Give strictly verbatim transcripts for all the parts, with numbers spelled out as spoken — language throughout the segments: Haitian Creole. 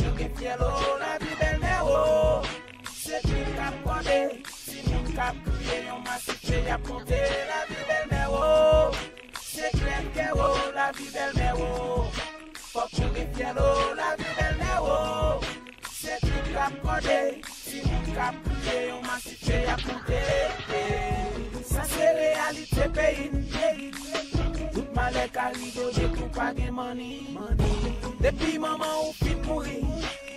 Yo gen fyèl o, lavi bèlmè o. Se krim k ap konde, timoun k ap kriye, yon masif peyi ap monte, lavi bèlmè o. Se klè kè o, lavi bèlmè o. Fòk nou gen fyèl o, lavi bèlmè o. Se krim k ap konde, timoun k ap kriye, yon masif peyi ap monte. Sa se reyalite peyi n ye. Tout malè ka rive depi w pa gen money. Depi manman w fin mouri,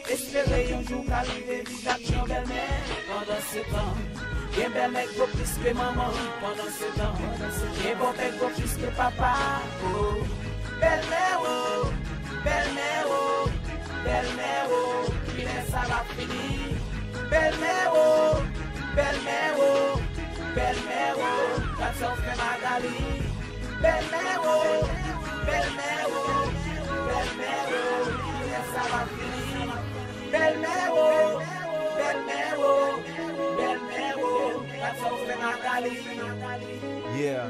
espere yon jou ka rive viv ak yon bèlmè. Pandansetan, gen bèlmè k gwo plis ke manman. Pandansetan, gen bòpè k gwo plis ke papa. Oh. Bèlmè o, bèlmè o, bèlmè o, kilè sa va fini? Bèlmè o, bèlmè o, bèlmè o, gad sa w fè Magali. Bèlmè o, bèlmè o, bèlmè o, kilè sa va fini? Bèlmè o, bèlmè o, bèlmè o, gad sa w fè Magali. Yeah,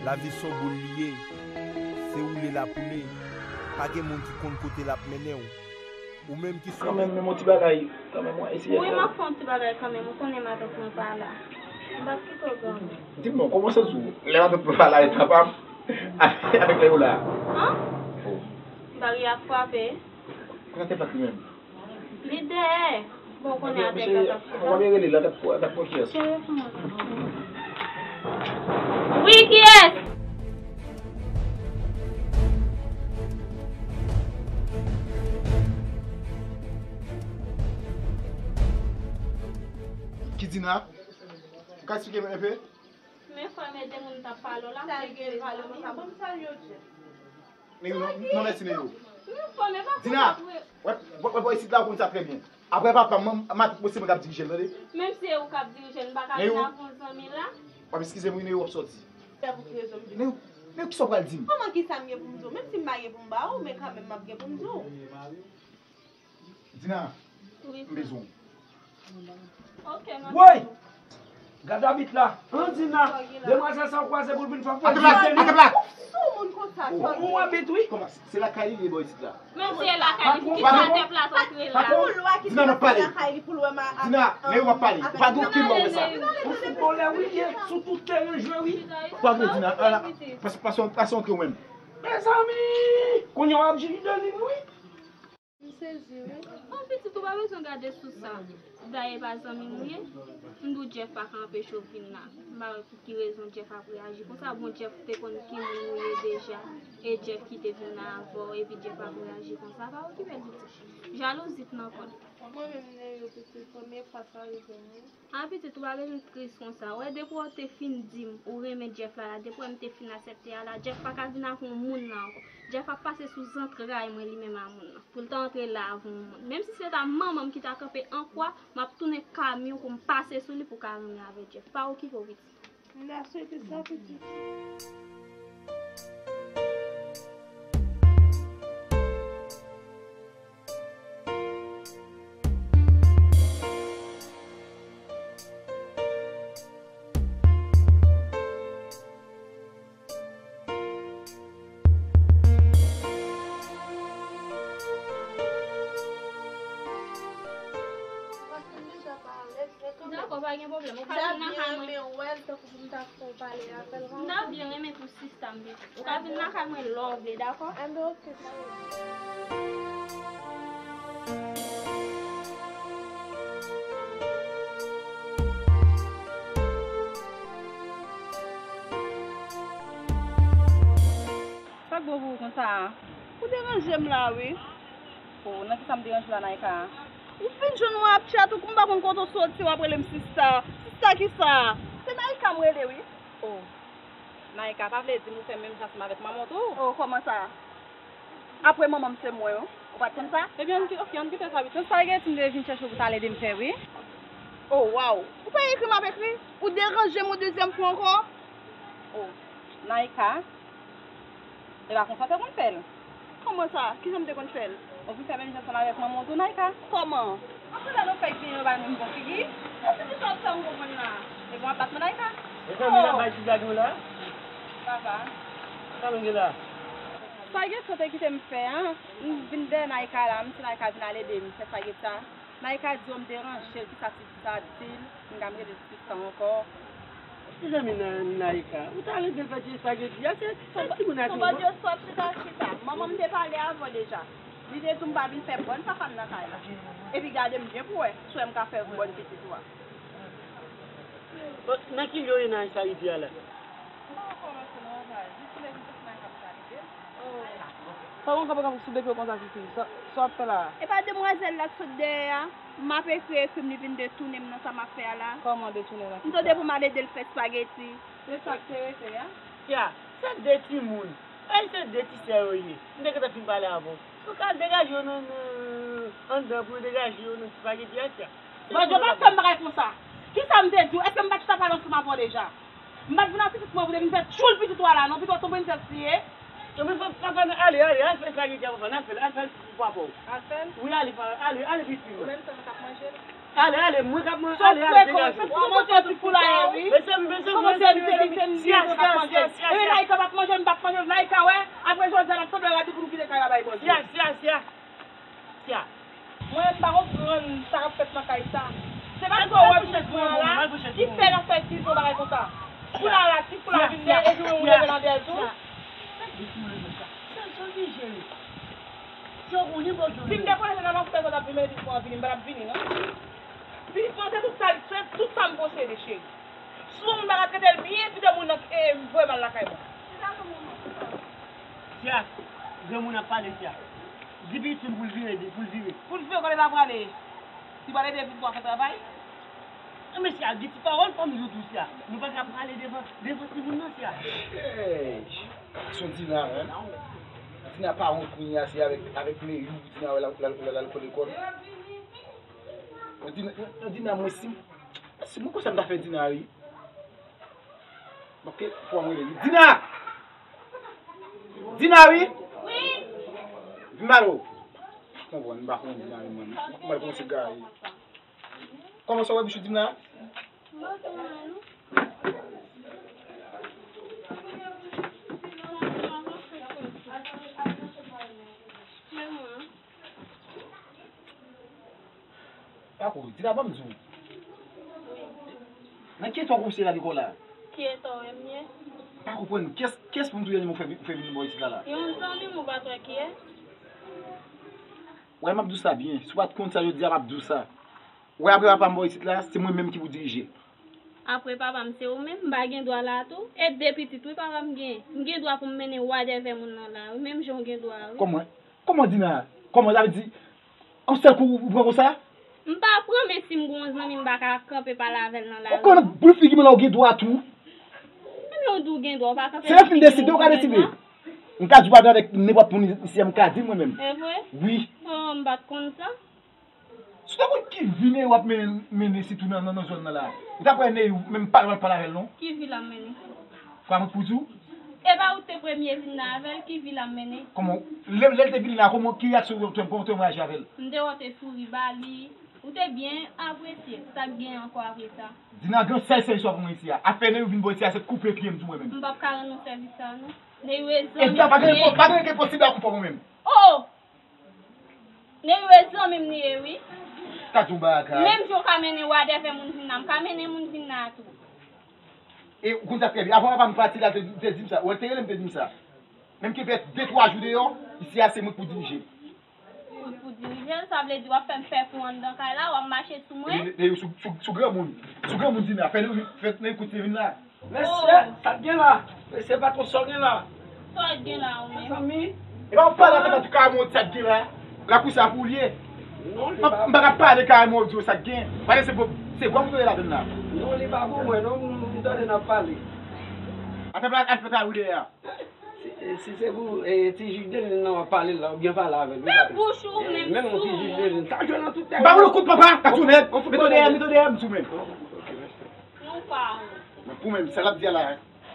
lavi s on boul li ye. Se woule l ap woule. Pa gen moun ki konn kote l ap mennen w. Ou menm ki sou. Kanmenm, menm yon ti bagay. Kanmenm, w eseye fè. Wi, m ap fè yon ti bagay kanmenm. Ou konnen matant mwen pa la. M p ap kite w gade. Di m non, kòman w santi w lè matant mwen pa la e papa m avèk lè yo la? An? Oh. Bari a frape. Konsa te pati menm. Li dèyè. Bon, konnen atè gaz ap fè sa. W ap rele la, dat pou, dat pou kiyès? Telefòn. Wi, kiyès? Ki Dina? Ou ka eksplike m enpe? Men frè m, e de moun m t ap pale w la, m te gen pale w sa. Bon, m salye w, Jeff. Nèg yo, non, non, mèsi, nèg yo. Dina! Wè, wè, wè, bò isit la, ou konn sa trè byen. Apre papa m, m, matant mwen, se mwen k ap dirije l, tande? Menm si se ou k ap dirije l, m pa ka vin avè yon zanmi la. W ap eskize m, wi, nèg yo, w ap sòti. Nèg yo, nèg yo, kisa w pral di m? Kòman kisa m gen pou m di w? Menm si m pa gen pou m ba ou, men kanmenm m ap gen pou m di w. Dina, m bezwen w. Woy! Gad abit la. An, Dina, demwazèl sa w kwaze pou l vin fè m fè. Atè plat, atè plat. Ou abit, wi. Kòman? Se lakay li, li bò isit la. Menm si se lakay li, ki sa atè plat antre la? Dina, n ap pale. Dina, men w ap pale. Ou pa gen okenn dwa wè sa. Ou foutbolè, wi, li ye sou tout teren jwe, wi. Pa vle, Dina, ala, pase, pase, pase antre w menm. Mezanmi! Kounye a w ap jiri de li, wi. M sezi, wi. Bon, pitit, ou pa bezwen gade sou sa. Dayè, e pa zanmi m ou ye. M di w Jeff pa ka anpeche w vin la. M pa wè pou ki rezon Jeff ap reyaji konsa. Bon, Jeff te konn ki moun ou ye deja. E Jeff ki te vin la avè w, epi Jeff ap reyaji konsa. Pa okipe l, pitit. Jalouzi t nan kò l. Mwen menm, Neyou, pitit, premye fwa sa rive m, wi. A, pitit, ou pa bezwen tris konsa. Wè, depi w te fin di m ou renmen Jeff la, la, depi w m te fin aksepte a la, Jeff pa ka vin avè yon moun la ankò. Jeff ap pase sou zantray mwen li menm a moun nan. Pou l ta antre la avè yon moun. Menm si se ta manman m ki ta kanpe an kwa, m ap tounen kamyon pou m pase sou li pou w ka renmen avè Jeff. Pa okipe w, pitit. M ta swete sa, pitit. Dakò, pa gen pwoblèm. Ou ka vin nan kay mwen. M ta byen renmen tou sista m pitit. Ou ka vin nan kay mwen lè w vle, dakò? Enben, oke, sa ye. Sa k bon pou ou konsa a? Ou deranje m la, wi. O, nan kisa m deranje w la, Naïka? Ou fin jwenn mwen ap chat, ou konn m pa konn kote w soti, w ap rele m sista. Sista kisa? Se Naïka m rele, wi. O, Naïka, pa vle di m ou fè menm jan ansanm avèk manman w tou? O, kòman sa? Apre manman m se mwen, wi. Ou pa t konn sa? Ebyen, ann ki-, oke, ann kite sa, wi. Yon spageti m te vin chèche w pou t al ede m fè, wi. O, waw. Ou pa ekri m ap ekri? Ou deranje m yon dezyèm fwa ankò? O, Naïka. E pa konsa w te konn fè l. Kòman sa? Kijan m te konn fè l? Ou vin fè menm jan ansanm avèk manman w tou, Naïka. Kòman? Anpil lè nou fèk byen yo bay moun bon figi. Epi kisa w ap fè m konprann la? Epi w ap bat mwen, Naïka. Mezanmi, n ap bay ti blag nou la. Papa. Sa nou gen la? Sa Getson te kite m fè a, m vin dèyè Naïka la, m di Naïka vin al ede m fè sa Getson. Naïka di w m deranje l, kisa ti sa di l, m ka m rele l ti sa ankò. Mezanmi, Na- Naïka, ou ta rete fè ti espageti a, se se timoun a Ton bòdyo sòt chita chita. Manman m te pale avè w deja. Li te di w m pa vin fè bòn papa m nan kay la. Epi gade m byen pou wè, si w wè m ka fè bòn pitit ou a. Nan ki lye w ye nan espageti a la? M pa kòmanse nan anba, jis lè m jis nan kap sa rive. Sa w konn kanpe kanpe sou de pye w konsa, tifi? Sa sa w ap fè la a? E pa demwazèl la k sot dèyè a? M ap ekri, ekri m, li vin detounen m nan sa m ap fè a la. Kòman detounen w nan ki sa? M tande pou m al ede l fè espageti. Se sa k te rete a? Tia, se de timoun. Ay, se de ti sè yo ye. M te gentan fin pale avè w. Yo ka degaje yo nan, nan, anndan pou yo degaje yo nan ti espageti a, Tia. Bòdyo, pa fè m bagay konsa. Kisa m te di w? Èske m pa t chita pale ansanm avè w deja? M pa t vin ak pitit mwen pou te vin fè tchoul pitit ou a la non, pito w tonbe n fè siye. Tonbe fè papa nan ale, ale, al fè espageti a papa, n al fè l, al fè l pou papa w. Al fè l? Wi, ale, ale, ale, pitit mwen. Ou menm sèlman k ap manje l? Ale, ale, mwen k ap manje, ale, ale, degaje w. Ou manje ti poulay wi. Mesye m, mesye m, kòman se li, se li, se li, se li k ap manje l? Sia, sia, sia, sia. Epi Naïka p ap manje, m p ap manje l, Naïka wè, apre jodi a n ap tonbe radi pou nou kite kay la bay Bondye. Sia, sia, sia. Tia. Mwen, m pa konprann sa k ap fèt nan kay sa. Se pa sa w wè pou mwen la ki fè l ap fè ti jan bagay konsa. Pou la la, ti pou la vin dèyè, epi mwen, mwen leve nan dèyè l tou. Sa k di pou leve sa? Sa, sa w vin jere? Si w konnen, bon, si m te konnen se nan lòt pèsòn ap vin, men pitit mwen ap vini, m pa t ap vini, non. Pitit mwen, se tout sa, se tout sa m posede, cheri. Si yon moun pa ka trete l byen, kite moun nan, eh, voye m al lakay mwen. Tia, granmoun ap pale, Tia. Di pitit ou pou l vire, di pou l vire. Pou l vire, kote l ap prale? Li pral ede pitit ou a fè travay? Nan men Sia, gen ti pawòl fò m di w tou, Sia. Nou pa ka prale devan, devan timoun nan, Sia. Hey, se Dina, wi. Dina pa wont kounye a, se avèk, avèk Neyou, Dina wè l al lekòl. Dina, Dina, mwen si, si mwen konsa m ta fè Dina, wi. Ok, fò mwen rele li. Dina! Dina, wi! Wi! Vin ba lo. Konprann, m pa konn Dina, wi, mwen. Mwen konn se gari. Kòman sa w wè bouch Dina? Pako, Dina, ban m di w. Nan ki eta w kòmanse la lekòl la? Ki eta w wè m ye? M pa konprann. Kiyès, kiyès pou m touye anime ou fè, ou fè vin bò isit la la? Yon zanmi m, ou pa t wè kiyès? Wè, m ap di w sa byen. Si w pa t konn sa jodi a, m ap di w sa. Wè, apre papa m bò isit la, se mwen menm ki pou dirije. Apre papa m, se ou menm, m pa gen dwa la tou? E de pitit, wi, papa m gen. M gen dwa pou m mennen wadèvè moun nan la, wi, menm jan w gen dwa, wi. Kòman? Kòman Dina? Kòman, sa vle di, yon sèl kou ou pran konsa? M pa pran, men si m gen yon zanmi, m pa ka kanpe pale avè l nan lari, non. Ou konn boul figi m la, ou gen dwa tou. Ebyen, ou di w gen dwa, ou pa kanpe. Se lè w fin deside, ou ka deside. M ka di w pa vin avèk nenpòt moun isi a, m ka di l mwen menm. E vre? Wi. Oh, m pa t konn sa. Si w te konn ki vi Neyou ap mennen, mennen sitou nan, nan, nan zòn nan la, ou t ap wè Neyou menm pale, w ap pale avè l non. Ki vi l ap mennen? Kwa mwen pou di w? E pa ou te premye vin la avè l, ki vi l ap mennen? Kòman, lè, lè l te vini la, kòman, ki reyaksyon ou te, kòman ou te reyaji avè l? M te wè w te souri ba li, ou te byen apresye, sa k gen ankò apre sa? Dina, gen yon sèl sèvis w ap mwen isi a. Afè Neyou vin bò isi a, se koupe pye m tou mwen menm. M p ap ka rann ou sèvis sa non. Neyou e zanmi m li ye. E pa gen, pa gen, gen posib la koupe mwen menm. Oh! Neyou e zanmi m li ye wi. Ka di w bagay. Menm jan w ka mennen wadèvè moun vin la, m ka mennen moun vin la tou. E ou konn sa trè byen. Avan papa m pati la, te, te di m sa. Ou wè, te rele m, te di m sa. Menm ki fè de, twa jou deyò, isi a se mwen k pou dirije. Ou pou dirije l, sa vle di w ap fè m fè kou anndan kay la, w ap mache sou mwen? Neyou, sou, sou, sou granmoun. Sou granmoun Dina, fè Neyou, fè Neyou koute vin la. Mesye, sa k gen la? Mesye, patwon, sa w gen la? Sa w gen la, ou menm? Mezanmi. E pa w pale atè m an tou, karamò, sa k gen la? Lakou sa pou w li ye. Non, li pa. M pa ka pale karamò, di w sa k gen. Pale se bon, se bon pou tande ladann la. Non, li pa pou mwen, non, m tande n ap pale. Atè m al fè travay dèyè a. Si, si se pou, eh, ti jij de lin nan w ap pale la, oubyen pale avè l, wi. Fè bouch ou menm sou. Menm yon ti jij de lin, sa jwe nan tout tèt. Ba m yon kout papa, ka tounen. Mete w dèyè, mete w dèyè, m sou menm. Ok, mèsi. Nou pa. Men pou menm, sa l ap di a la,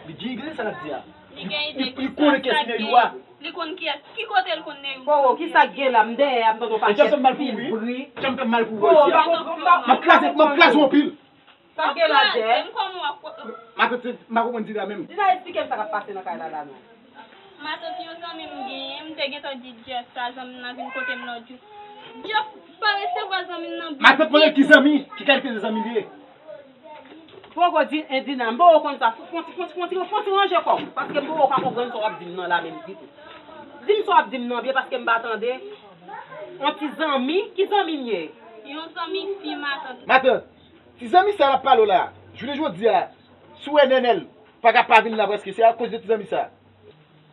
li gen ide sa l ap di a. Li gen ide ki sa, sa k gen. Li konn kiyès. Ki kote l konn Neyou? Oh, ki sa k gen la? M dèyè a, m tande yon pakèt pil bri. Jan m fè m mal pou w isi a. M ap kraze, m ap kraze w anpil. Sa k gen la, Jè? M ap kraze, m kòman w ap. Matant, m pa konprann Dina menm. Dina, esplike m sa k ap pase nan kay la, la, non. Matant yon zanmi m genyen, m te gentan di Jeff sa, zanmi m nan vin kote m lòt jou. Jeff pa resevwa zanmi m nan byen. Matant mwen ki zanmi, ki kalite de zanmi li ye? Poko di, Edina, m poko konn sa. Fon ti, fon ti, fon ti, fon ti ranje kò w, paske m poko ka konprann sa w ap di m nan la menm ditou. Di m sa w ap di m nan byen, paske m pa tande. Yon ti zanmi, ki zanmi m ye? Yon zanmi fi matant. Matant, ti zanmi sa l ap pale w la, jounen jodi a, si w wè Nènèl pa ka pa vin la prèske, se akoz de ti zanmi sa.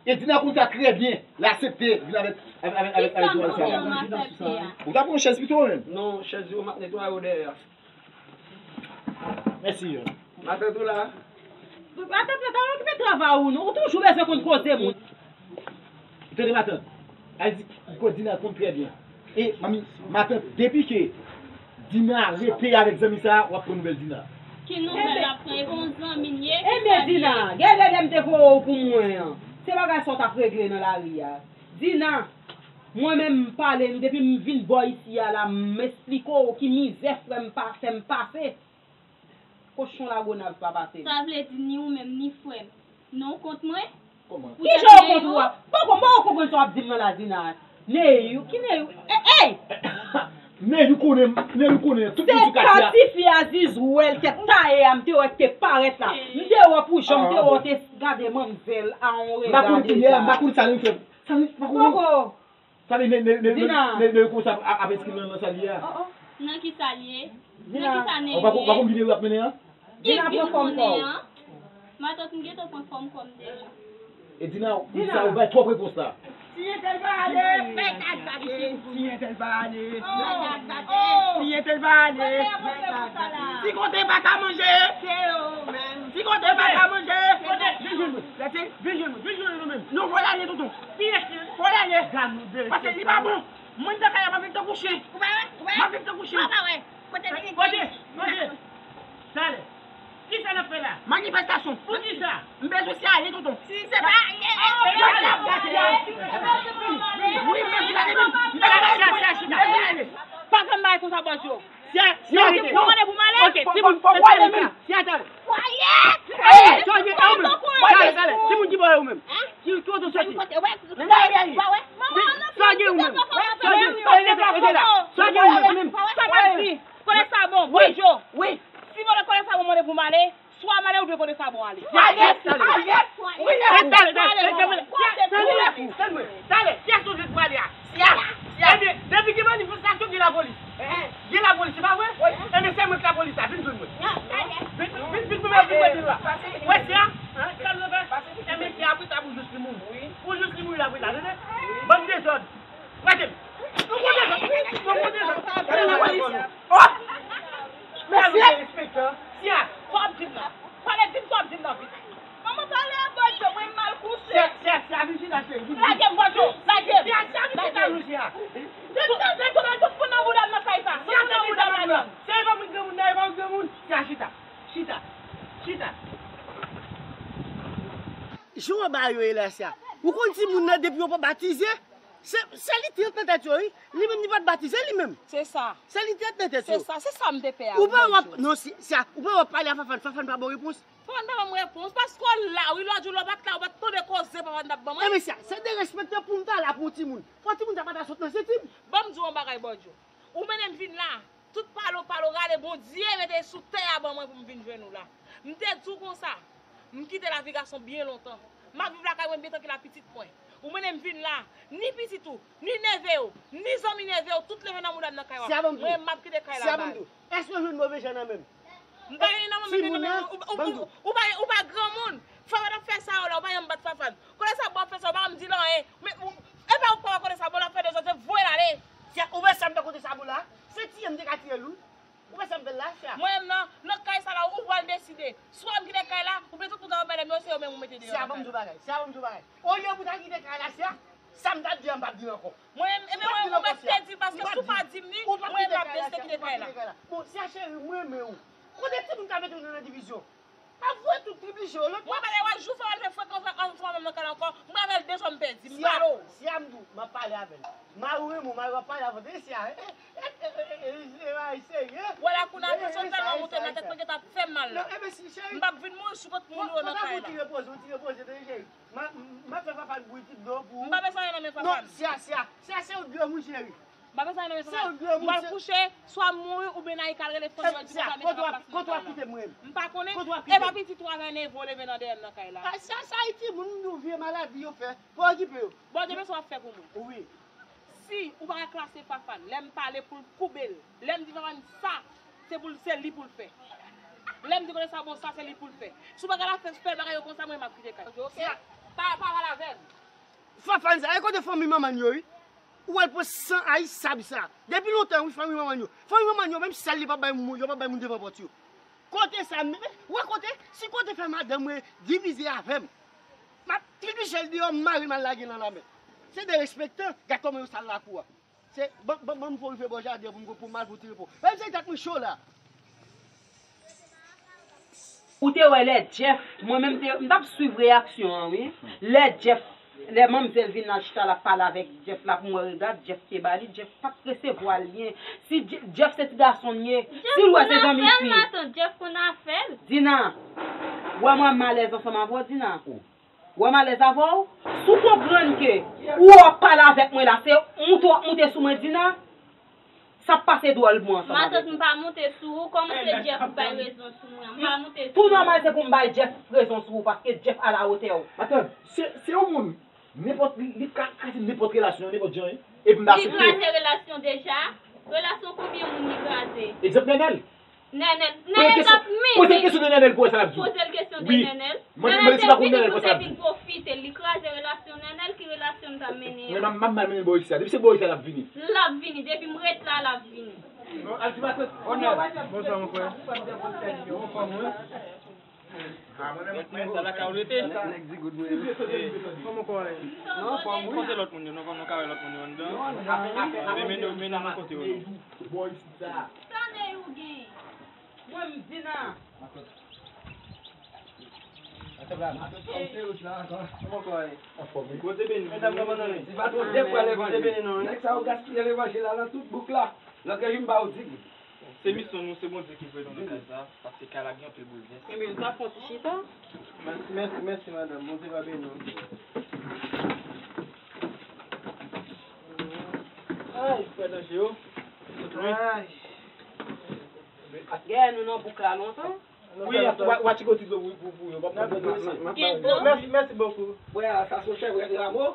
Edina konn sa trè byen, l aksepte vin avèk, avèk, avèk, avèk, avèk Joël sa. Ou ta pran yon chèz pito menm? Non, chèz yo m ap netwaye yo dèyè a. Mèsi. Matant ou la? Matant la, ta okipe travay ou non. Ou toujou bezwen konn koze moun. Tande matant. Al di, Dina konn trè byen. E, manmi, matant, depi ke Dina rete avèk zanmi sa, w ap pran nouvèl Dina. Ki nouvèl l ap pran? E pa yon zanmi l ye, ki sa l ye? Ebyen, Dina, gen lè m te voye w pou mwen an. Se bagay sa w t ap regle nan lari a. Dina, mwen menm m pale, m depi m vin bò isi a la, m esplike w ki mizè frè m pa fè m pase. Kochon Lagonav pa pase. Sa vle di ni ou menm ni frè m non w kont mwen? Ki jan w kont ou a? Poko, poko konprann sa w ap di m nan la, Dina. Neyou, ki Neyou? Ey! Neyou konnen, Neyou konnen tout moun sou katye a. Se kan tifi a Zizou wè l tèt taye a, m te wè l te parèt la. M te wè pou jan m te wè w te gade manmzèl a yon rega deja. M pa konn sa li fè. Sa li, m pa konn. Poko. Sa vle di, ne, ne, ne, Dina. Ne, ne, ne konsa ap, ap enskri nan, nan sa li ye a? Oh, oh. Nan ki sa li ye? Dina. Nan ki sa ne ye? Ou pa konn, pa konn videyo y ap mennen an? Dina, pran fòm kò w. Matant m gentan pran fòm kò m deja. E Dina, Dina, sa ou bay twòp repons la. Si entèl pa ale, fè kay pa ale. Si entèl pa ale, oh, fè kay pa ale. Oh. Si entèl pa ale, fè kay pa ale. Si kote pa ka manje, se yo menm. Si kote pa ka manje, kote, vin jwenn mwen. Vin jwenn mwen, vin jwenn nou menm. Nou vòlè ale tonton. Kiyès li? Fò l ale. Paske li pa bon. Mwen nan kay la, m ap viv tankou chen. Ou pa wè? Ou pa wè? M ap viv tankou chen. Ou pa wè? Kote li? Kote? Kote? Talè. Kisa n ap fè la? Manifestasyon. Poukisa? M bezwen si ale tonton. Si se pa, e, e, e, e, e, e, e, wi, m bezwen ale menm. M bezwen ale. Pa fè m bagay konsa, bòdyo. Si a, si a, mwen mande pou m ale. Ok, timoun, fò, fò, fò ale menm. Si a, talè. Ey, sa w di a ou menm? Talè, talè. Timoun ki bò ou menm? Ki, ki kote w soti? Sa w di ou menm? Sa w di ou menm? Rete la, rete la. Sa w di ou menm? Sa w di? Kòlèg sa bon, wi. Wi. Si vòlè kòlèg sa bon mande pou m ale, swa m ale oubyen kòlèg sa bon ale. Ale, ale. Wi, ale. Talè, talè, talè, talè. Talè, kiyès ou vle pou ale a? Siya, siya. Ebyen, depi gen manifestasyon, gen lapolis. Gen lapolis, se pa vre? Ebyen, se mwen k lapolis la, vin jwenn mwen. Vin, vin, vin pou mwen, vin mwen la. Ou wè siya? Sa l vle fè? Ebyen, se apre sa pou jis li mouri. Pou jis li mouri apre sa, tande? Bann dezòd. Gade m. Nou kote sa? Nou kote sa? Gade lapolis. Oh! Mesye! Siya, sa w ap di m la? Pale, di m sa w ap di m nan vit. Manman, pale a Bòdyo, mwen mal kouche. Sè, sè, sè, vin chita, cheri, vin. Lage m, Bòdyo, lage m. Sè, sè, vin chita, nou, sè. Depi tande konnen tout moun nan bouda m nan kay sa. Tout moun nan bouda m nan. Sè, e pa mwen granmoun nan, e pa mwen granmoun. Sè, chita, chita, chita. Jan w ba yo ye la, sè. Ou konn timoun nan depi yo pa batize? Se, se li te ret nan tèt yo, wi. Li menm, li pa t batize, li menm. Se sa. Se li te ret nan tèt yo. Se sa, se sa m te pè a, wi, Bòdyo. Ou pa wè, non, si, sè, ou pa wè pale a Fafan, Fafan pa ba w repons. Fò n pa ban m repons, paske w la, wi, lòt jou lè w pa t la, ou pa t tande koze papa n t ap ban mwen. Ebyen, sè, se derespekte pou m ta la pou yon timoun. Fò timoun sa pa ta sot nan senti m. Ban m di w yon bagay, Bòdyo. Ou mennen m vin la, tout pale w pale w rale Bondye mete sou tè a ban mwen pou m vin jwenn ou la. M te di w konsa, m kite lavi gason byen lontan. M ap viv lakay mwen byen trankil ak pitit mwen. Ou mennen m vin la, ni pitit ou, ni neve w, ni zanmi neve w, tout leve nan mouda m nan kay w. Mwen, m ap kite kay la ba l. Èske w jwenn move jan nan men m? M pa gen nan men m, men ou, ou, ou, ou pa, ou pa granmoun. Fafan ap fè sa yo la, ou pa janm bat Fafan. Kote sa bon ap fè sa, ou pa janm di l anyen. Men, ou, e pa ou k pa kote sa bon ap fè dezòd, se voye l ale. Sè, ou wè sa m fè kote sa bon la? Se tiye m te ka tiye l, wi. Ou wè sa m fè l la, sè? Mwen menm nan, nan kay sa la, ou pral deside. Swa m kite kay la, oubyen tout moun k ap bay lè m yo, se yo menm ou mete deyò nan kay la. Sè, ban m di w bagay, sè, ban m di w bagay. Olye pou w ta kite kay la, sè, sa m t ap di a, m p ap di l ankò. Mwen menm, ebyen, mwen, ou mèt te di l, paske si w pa di m li, mwen menm m ap deside kite kay la. Bon, sè cheri, mwen renmen w. Kote timoun ka mete w nan divizyon? Pa voye tout trip li je w, lòt. Mwen pale, wè, jou sa w al fè frekan ansanm avè m nan kay la ankò, mwen avè l deja m pèdi, m pale w. Sè a, m di w, m ap pale avè l. Mari w renmen w, mari w ap pale avè w, tande, sè a. Wala kounye a tansyon tèlman monte nan tèt mwen gentan ap fè m mal la. M p ap vin mouri sou kont moun yo nan kay la. Ou ti repoze, ou ti repoze, tande cheri. M ap fè papa bouyi ti dlo pou ou. M pa bezwen anyen nan men papa m. Non, Sia, Sia, Sia se yon granmoun cheri. M pa bezwen anyen nan men papa m. M pral kouche, swa m mouri oubyen Naïka al rele fanmi yo di papa m mete m ap pase nan kay la. M pa konnen. E pa pitit ou avè nevo leve nan dèyè m nan kay la. Sia, Sia e timoun nou vye maladi yo fè. Pa okipe yo. Bondye men sa w ap fè pou mwen. Wi. Si ou pa ka klase Fafane, lè m pale pou l koube l. Lè m di Fafane sa, se pou l, se li pou l fè. Lè m di kote sa bon, sa se li pou l fè. Si ou pa ka la fè, fè bagay yo konsa, mwen m ap kite kay. Ok. Pa, pa pale avè m. Fafane sa, e kote fanmi manman yo, wi. Ou al pran san ay sab sa. Depi lontan, wi, fanmi manman yo. Fanmi manman yo, menm sèl li pa bay moun, yo pa bay moun devan pòt yo. Kote sa, men, wè kote, si kote fè madanm mwen divize avè m. M ap tribiche l deyò, m mare m al lage l nan lamè. Se derespektan, gad kòman yo sal lakou a. Se, ban, ban, ban m fè rive bò jaden pou m, pou m al pou ti repo. Menm si tèt mwen cho la. Ou te wè lè Jeff, mwen menm te, m t ap swiv reyaksyon an, wi. Lè Jeff, lè manmzèl vin al chita l ap pale avèk Jeff la pou mwen, regad, Jeff te ba li, Jeff pa t resevwa l byen. Si Je-, Jeff se ti gason l ye, si l wè se zanmi fi. Jeff konn afè l, matant, Jeff konn afè l. Dina, wè mwen malèz ansanm avè w, Dina. Wè m alèz avè w? Si w konprann ke ou w ap pale avèk mwen la, se moute w ap moute sou mwen, Dina. Sa ap pase dwòl pou mwen ansanm avèk ou. Matant, m pa moute sou ou. Kòman se Jeff ou bay rezon sou mwen? M pa moute sou ou. Tou nòmal se pou m bay Jeff rezon sou ou, paske Jeff alawotè w. Matant, se, se yon moun, nenpòt, li, li ka kraze nenpòt relasyon, nenpòt jan, wi. Epi m ta aksepte. Li kraze relasyon deja? Relasyon konbyen moun li kraze? Egzanp, Nènèl. Nènèl, Nènèl t ap mete. Poze kesyon de Nènèl pou wè sa l ap di w. Poze l kesyon de Nènèl. Nènèl te vini pou te vin pwofite l. Li kraze relasyon Nènèl, ki relasyon l t ap mennen an? Men m ap, m ap mal mennen l bò isit la. Depi se bò isit la l ap vini. L ap vini. Depi m ret la, l ap vini. Bonjou, mon frè. Sa lakay ou rete? Nèg di good mwen. Kòman kò a ye? Non, anfòm wi. Kote lòt moun yo? Nou ka wè lòt moun yo anndan. Men, men, men, men, kote yo non? Bò isit la. Tanè ou gen? Mwen m di nan. Bondye beni. Medam, kòman nou ye? Di pa twò de pwa levanjil. Nèg sa yo gaspiye levanjil la nan tout bouk la. Lòt jou m ba w di goud. Se misyon nou, se Bondye ki voye nou nan kay sa, paske kay la gen anpil boulvès. Ebyen, n ta fon ti chita. Mèsi, mèsi, mèsi, madanm. Bondye va beni w. Ay, frè Danje, o. Ay. Gade nou nan bouk la lontan. Wi, wa, wa ti goti dlo pou, pou, pou yo. Mèsi, mèsi bokou. Frè, sa se yon chèvrèt ramo.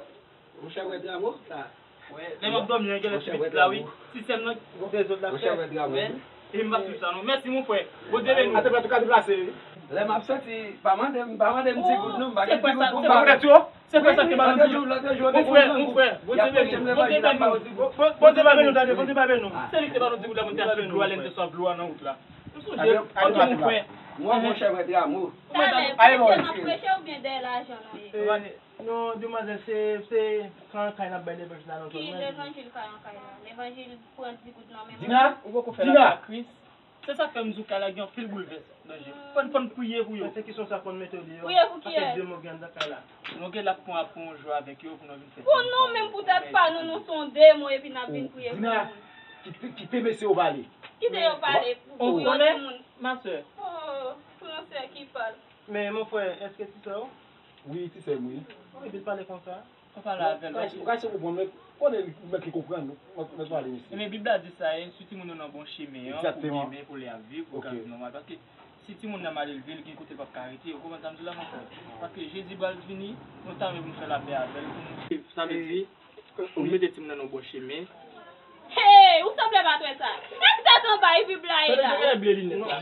Yon chèvrèt ramo, sa. Lè m ap dòmi an, genlè ti pitit la, wi. Sistèm nan, dezòd la fè. Epi m pa swiv sa, non. Mèsi, mon frè. Bondye beni w. Atè plat ou ka deplase, wi. Lè m ap soti, pa mande m, pa mande m ti goud, non. M pa gen ti goud pou m ba. Se frè sa ki ba nou ti goud. Mon frè, mon frè, Bondye beni w. Bondye beni w. Bondye pa beni w, tande, Bondye pa beni w. Se li ki te ba nou ti goud la pou n te achte dlo a, lè n te sou ap dlo a nan wout la. M sonje, ok, mon frè. Mwen, mon chèvrèt ramo. Talè, preche n ap preche oubyen dèyè lajan nou ye? Non, demwazèl, se, se kay an kay n ap bay levanjil la nan zòn nan. Ki levanjil kay an kay la? Levanjil pran ti goud nan men mwen. Dina, ou poko fè la pa Kris. Se sa k fè m di w kay la gen anpil boulvès, Danje. Fò n, fò n priye pou yo. Pèsekisyon sa fò n mete yo deyò. Priye pou kiyès? Paske demon gen anndan kay la. Nou gen l ap pran, ap pran yon jou avèk yo pou nou vin fè. Pou nou menm, pou tèt pa nou, nou se yon demon epi n ap vin priye pou moun. Dina, kite, kite mesye yo pale. Kite yo pale pou, pou yo di moun. Ma sè. Oh, pou yon sè ki pale. Men, mon frè, èske ti sè w? Wi, ti sè m, wi. Ou vin pale konsa? Pa pale avè l, ou ka, ou ka eseye konprann, men konnen li, mèt li konprann, mèt, mèt pale, mesye. Men Bib la di sa, e, si timoun yo nan bon chemen an, pou byen, men pou lè y ap viv, pou yo ka viv nòmal. Paske si timoun nan mal elve, li gen kote l p ap ka rete, ou konprann sa m di w la, mon frè? Paske Jezi pral vini, nou ta renmen pou nou fè lapè avè l, pou nou, sa vle di, pou nou mete timoun nan nan bon chemen. Hey, ou sanble pa t wè sa. Nèg tèt anba, epi blayi la.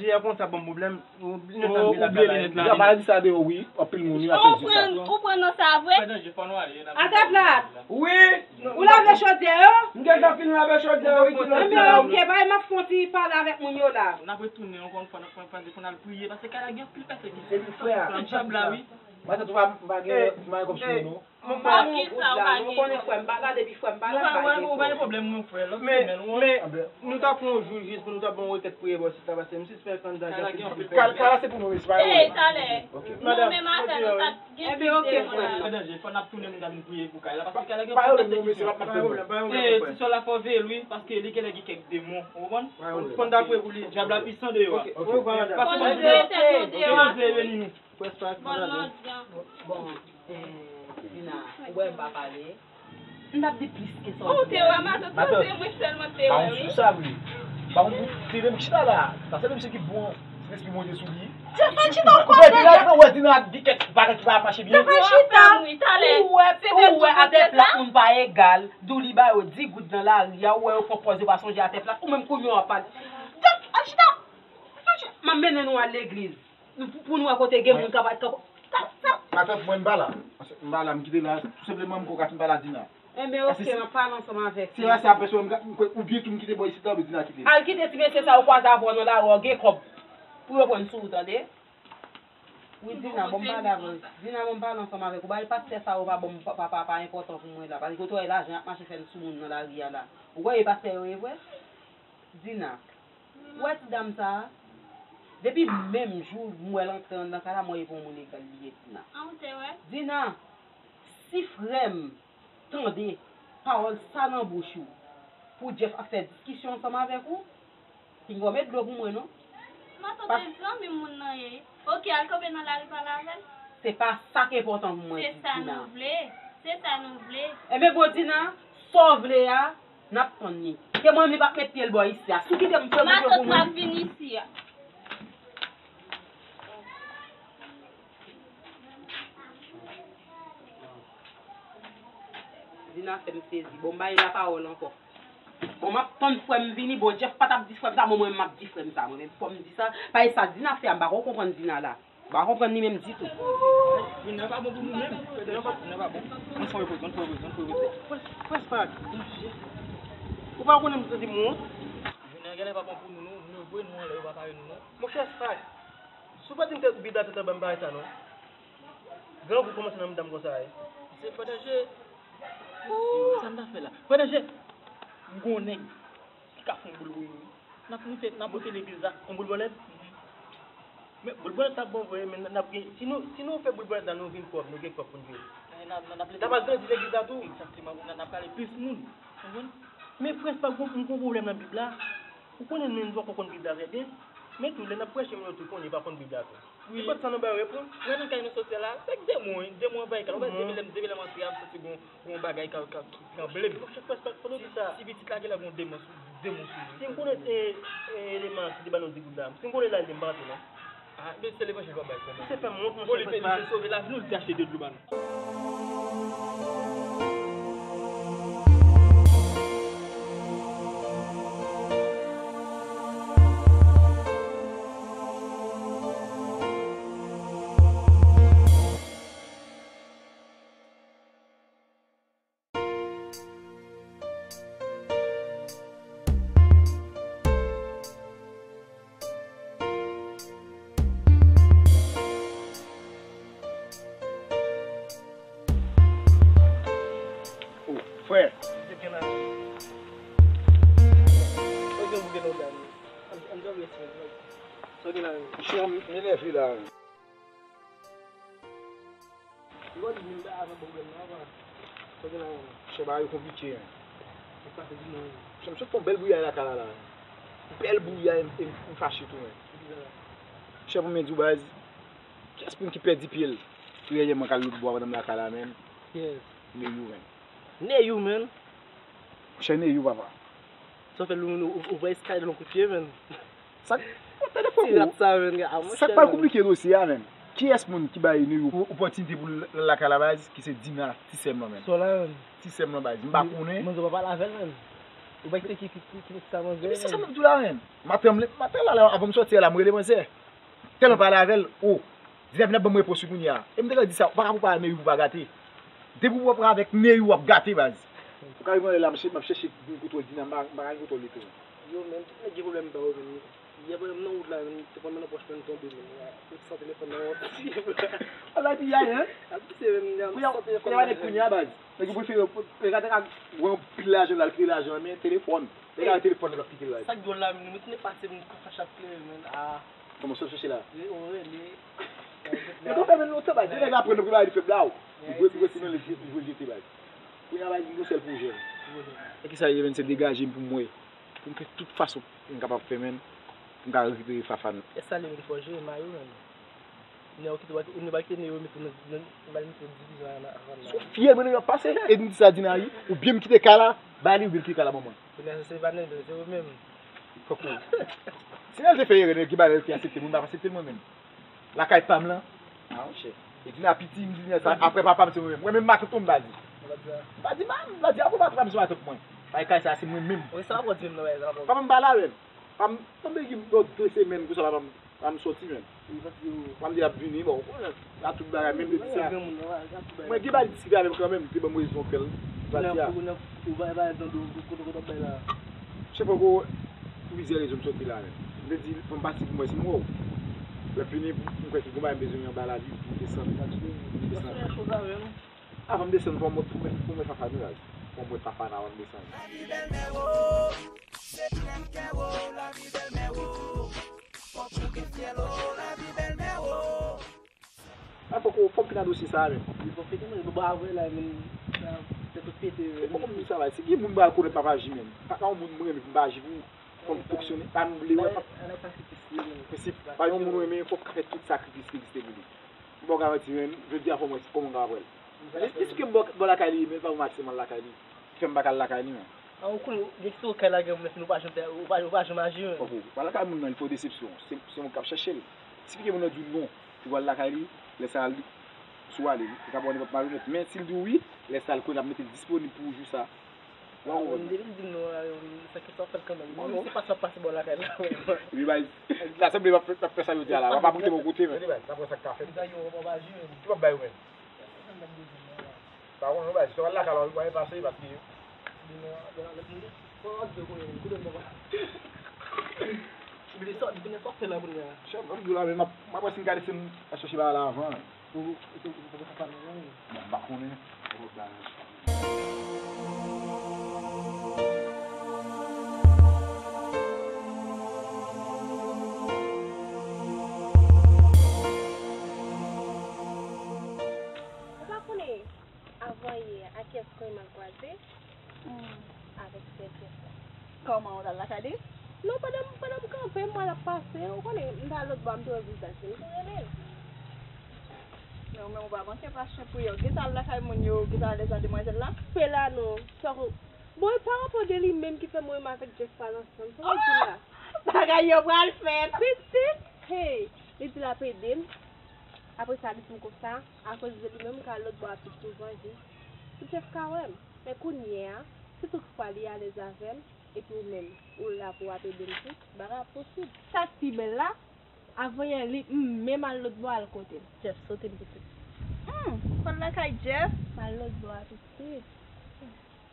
Jiyè konsa ban m pwoblèm. Ou bliye linèt la. Ou pa di sa deyò, wi. Anpil moun, wi, ap di sa. Ou pran, ou pran nan sa vre? Atè plat. Wi. Ou lave chodyè yo? M gentan fin lave chodyè yo, wi. Anben, oke, bay, m ap fè yon ti pale avèk moun yo la. N ap retounen ankò yon fwa, n ap fè, fè, fè n al priye, paske kay la gen anpil pèsekisyon. Epi frè a. Tout djab la, wi. Matant ou pa, pa gen, pa gen kòb sou ou, non. Mwen pa gen goud la, mwen konnen frè m pa la, depi frè m pa la, m pa gen goud. Ou pa gen pwoblèm, mwen, frè, lòt semèn, ou wè. Men nou ta pran yon jou jis pou nou ta pran yon rekèt priyè bò sista, paske m sispèk anndan gen anpil pèdi. Kay la se pou nou, mesye, pa gen pwoblèm. Talè. Nou menm atè, nou t ap gen plis de moun la. Pa danje, fò n ap tounen, nou ta vin priye pou kay la, paske kay la gen pwoblèm de kidnapin. Ti sè la fò veye l, wi, paske li genlè gen kèk demon, ou konprann? Fò n ta priye pou li. Dyab la pwisan deyò a. Pase bòn jèn. Bondye beni nou. Bon, eh, Dina, ou wè m pa pale. M t ap di plis ke sa. Ou te wè, matant, se mwen sèlman te wè, wi. Ba yon sou sa vre. Ba yon bout tire m chita la. Sa se menm se ki bon, se lespri Bondye sou li. Jeff, al chita, ou konn Jeff. Ou wè Dina, ou wè Dina di kèk bagay ki pa mache byen. Jeff, al chita. Ou wè, ou wè atè plat moun pa egal. Douli ba yo di goud nan lari a, ou wè yo pran pòz yo pa sonje atè plat. Ou menm kounye a w ap pale. Jeff, al chita. M ap mennen nou al legliz. Pou, pou nou wè kote gen moun k ap, k ap, k ap, k ap. Matant, mwen m pa la. M pa la, m kite la. Tou senpleman, m kwè m pa la Dina. Enben, oke, m ap pale ansanm avèk li. Se la, se apre sou m ka, m kwè, oubyen tou m kite bò isit la, oubyen Dina kite m. Al kite ti mesye sa yo kwaze avè w nan lari, w gen kòb pou yo pran sou ou, tande? Wi, Dina, bon, m pale avè w. Dina, bon, m pale ansanm avèk ou. Bagay pastè sa yo pa bon, pa, pa, pa, pa enpòtan pou mwen la. Paske kote w wè lajan y ap mache fè l sou moun nan lari a la. Ou kwè e pastè yo ye vre? Dina, ou wè ti dam sa a? Depi menm jou m wè l antre anndan kay la, m wè e pa yon moun egal li ye, Dina. An, ou te wè? Dina, si frè m tande pawòl sa nan bouch ou, pou Jeff ap fè diskisyon ansanm avèk ou, pinga w met dlo pou mwen, non. Matant, e zanmi moun nan ye. Oke, al kanpe nan lari pale avè l. Se pa sa k enpòtan pou mwen, Dina. Se sa nou vle. Se sa nou vle. Enben, bon, Dina, sa w vle a, n ap tann li. Ke mwen, li p ap met pye l bò isi a. Si w kite m, fè m jwe pou mwen. Matant, m ap vin isi a. Dina fè m sezi. Bon, m ba li lapawòl ankò. Bon, m ap tann frè m vini. Bon, Jeff pa t ap di frè m sa, bon, mwen, m ap di frè m sa, mwen menm. Fò m di sa. Paske sa Dina fè a, m pa ko konprann Dina la. M pa konprann li menm ditou. Jounen an pa bon pou nou menm. Jounen an pa, jounen an pa bon. Ann fè yon repoze, ann fè yon repoze, ann fè yon repoze. Prince, Prince Park. Ou pa konnen m santi m wont? Jounen an genlè pa bon pou nou, non. Nou vre nou anlè, yo pa pare nou, non. Monchè Spak, si w pa di m ke Bib la te anba m bagay sa non. Grangou kòmanse nan mitan m konsa wi. Se Frè Danje. Sa n ta fè la? Frè Danje, m gon nèg ki ka fè yon boul pou nou. N ap moute, n ap moute legliz la, yon boul bòlèt. Men boul bòlèt la bon vre, men n ap gen, si nou, si nou fè boul bòlèt la, nou vin pòv, nou gen kòb pou n viv. N ap, n ap, n ap grandi legliz la tou. Egzakteman, n ap, n ap kale plis moun. Ou konprann? Men frè Spak, m gon pwoblèm nan Bib la. Ou konnen nou, nou poko konn Bib la trè byen. Men tou, lè n ap preche, moun yo tou konnen yo pa konn Bib la tou. Wi. Se pa sa nou bay yo reponn. Nan men kay nou soti a la, se demon, wi. Demon anvayi kay la. Ou pa depi lè, depi lè m antre a, m santi gon, gon bagay ka, ka, ki tranble m. Monchè, frè Spak, fò nou di sa. Ti, ti pitit la genlè gon demon sou, demon sou li. Si m konnen, e, e, eleman ki te ban nou di goud la, si m konnen la, li m pa antre non. Ah, men se levanjil w ap bay frè m. Se fè m wont, monchè, frè Spak. Bon, li te, li te sove lavi nou, li te achte de dlo ba nou. Oh, frè. Misye, m enève la. Li pa di m pa avè pwoblèm nan, apa. Sa gen la menm? Chè, bagay yo konplike, en. Sa k pase, di mwen. Chè, m sot fè yon bèl bouyay lakay la, la. Bèl bouyay, m, m, m fache tou, en. Chè, pou mwen di w, baz, kiyès moun ki pèdi pye l? Trè yè mwen k al lout bò a pandan m lakay la, menm. Kiyès? Neyou, menm. Neyou, menm? Chè, Neyou, papa. Sa w fè l, ou, ou, ou pran eskay nan kout pye, menm. Sa k, tande frè m, sa k pral konplike dosye a menm. Kiyès moun ki bay Neyou opòtinite pou l lakay la baz, ki se Dina, ti sè m lan menm. Ti sè m lan baz, m pa konnen. Manzè pa pale avè l menm. Ou pa kite ki, ki, ki, ki sa manzè. Epi se sa m ap di w la menm. Maten m, maten la, la, avan m sòti a la, m rele manzè. Tèlman pale avè l, o, Dina vin ap ban m repons wi kounye a. E m te ka di sa, ou pa ka pou pale Neyou pou pa gate. Depi w ap pran avèk Neyou, w ap gate baz. Ou ka rive anlè la, m ap chèche vin kontwòl Dina, m pa, m pa ka gen kontwòl li tou. Yo, menm tout nèg gen pwoblèm pa yo menm. Yè, mwen, nan wout la, menm, te pran mwen nan pòch mwen, m tonbe, menm. Mwen san telefòn nan, mwen. Ala piyay, hein? Ap pise, menm, m san telefòn nan. Kounye a, baz. Nèg yo prefere, yo ka te ka wè yon pil lajan, l al kite lajan, men telefòn. Nèg la, telefòn nan, l ap kite l la. Sa k dwòl la, menm, mwen te pase, mwen, fach ap klere, menm. Ah. Kòman sa w chèche la? Wi, on rele. Yo te fè menm lontan, baz. Nèg la pran nan premye bagay li fè blaw. Li voye, li voye nan li, li voye jete, baz. Kounye a, baz, yon sèl pwojè. E kisa li ye, menm, se degaje m pou m wè. Pou m fè tout fason m kapab fè, menm, pou m ka rekipere Fafane. E sa li menm fò jere mayo, menm. Nè yo kite, ou ne pa kite nè yo mete nan, nan, ba l mete divizyon an avan nan. Sou fyèl mwen, nèg yo ap pase. E m di sa, di Nari, ou byen m kite kay la, ba li, ou byen m kite kay la ban mwen. Kounye a, se pa nèg yo, se ou menm. Fòk ou. Si Nèl te fè erè, nèg ki ba Nèl ki aksepte, mwen m pa aksepte l mwen menm. Lakay pa m lan. Ah, monchè. E di n a piti, m di n a sa, apre papa m se mwen menm. Mwen menm matant mwen m pa di. M pa di, m pa di, apre papa m se matant mwen. Ay kay sa, se mwen menm. Wi, sa w ap di m nan, wi, sa w ap di. Papa m pa la menm. Pa m, pa m begi m, bon, de semèn konsa papa m, papa m soti menm. Papa m di l ap vini, bon, ou konnen, la tout bagay, menm depi sa. Mwen gen bagay diskite avè l kanmenm, te ban m rezon kè l. Pati a. Ou pa, pa, kote, kote w ap bay la. Se poko plizyè rezon m soti la menm. M te di, fò m pati pou m wè si m wè w. Lè fini, m kwè ki gon bagay m bezwen anba lavi pou m desann. M desann. Avan m desann, fò m wè, fò m wè, fò m wè Fafane, baz. Fò m wè Fafane avan m desann. Lavi bèlmè o, se krèm kè o, lavi bèlmè o. Fòk ou gen fyèl o, lavi bèlmè o. A fòk ou, fòk ou fin adosye sa a menm. Li fòk fete mwen, baba avè la menm, sa, tèt ou pete. Se poko m di sa, baz. Si gen moun m pral konnen m pa pa aji menm. Pa ka yon moun mwen renmen pou m pa aji pou ou. Fò m fonksyone, pa m vle wè, pa. Prensip, pa yon moun ou renmen, fòk ou ka fè tout sakrifis ki egziste pou li. M ba w garanti, menm, jodi a fò m wè kòman m ka wè l. Li, li sou ke m bò, bò lakay li, men l pa yon aksè m al lakay li. Ki fè m pa ka al lakay li, menm. A, ou konnen, gen ki sou kay la, gen moun, ou pa janm fè, ou pa, ou pa janm aji, menm. Ok, ou pa lakay moun nan, li fè w desepsyon. Se, se moun k ap chèche l. Si piske moun nan di w non, ou pral lakay li, lè sa a, li, si w ale, li ka ba w nenpòt malonèt. Men, si l di w wi, lè sa a, l konnen l ap mete l disponib pou ou jou sa. Waw. Mwen depi m di m non la, yo, sa ki sa w fè l kanmenm. Mwen menm se pa sa pase bò lakay la. Epi bay, ta sanble m ap fè, m ap fè sa yo di a la. W ap pote bò kote, men. Epi bay, sa pran sa k ka fèt. Bagay yo, w ap aji menm. Ki w ap bay ou menm? Pa konnen non, bay, si w al lakay la, w ap pase, paske. Di non, de la lèt mwen. Bon, ap di konnen, kote m papa. Epi li sòt, li konnen sa w fè la kounye a. Chèf, m ap di w la, men m ap, m ap wè si m ka desann al chèche bagay la avan. Ou, ou, ou, ou, ou, ou, ou, ou, ou, ou, ou, ou, ou, ou, ou, ou, ou, Ou pa konnen, avan yè, a kiyès kò m al kwaze? Hmm. Avèk sè Jès la. Kòman, ou t al lakay li? Non, pandan, pandan m kanpe, m wè l ap pase, ou konnen, m t al lòt bò a, m te wè vizaj li, m te rele l. Men ou menm ou pa manke pa chen pou yo. Gentan al lakay moun yo, gentan alèz a demwazèl la. Pe la non, sa ko-, bon, e pa rapò de li menm ki fè mwen menm avèk Jeff pa ansanm, sa w di la? Bagay yo pral fèt. Pitit, hey, li di l ap ede m. Apre sa, li di m konsa, akoz de li menm, m ka al lòt bò a pi souvan, jis pou Jeff ka wè m. Men kounye a, si toutfwa li alèz avè m, epi ou menm, ou la pou w ap ede m tou, bagay ap posib. Sa k pi bèl la, avan yè li, m menm al lòt bò al kote l. Jeff sote m pitit. Hmm, w al lakay Jeff? M al lòt bò a pitit.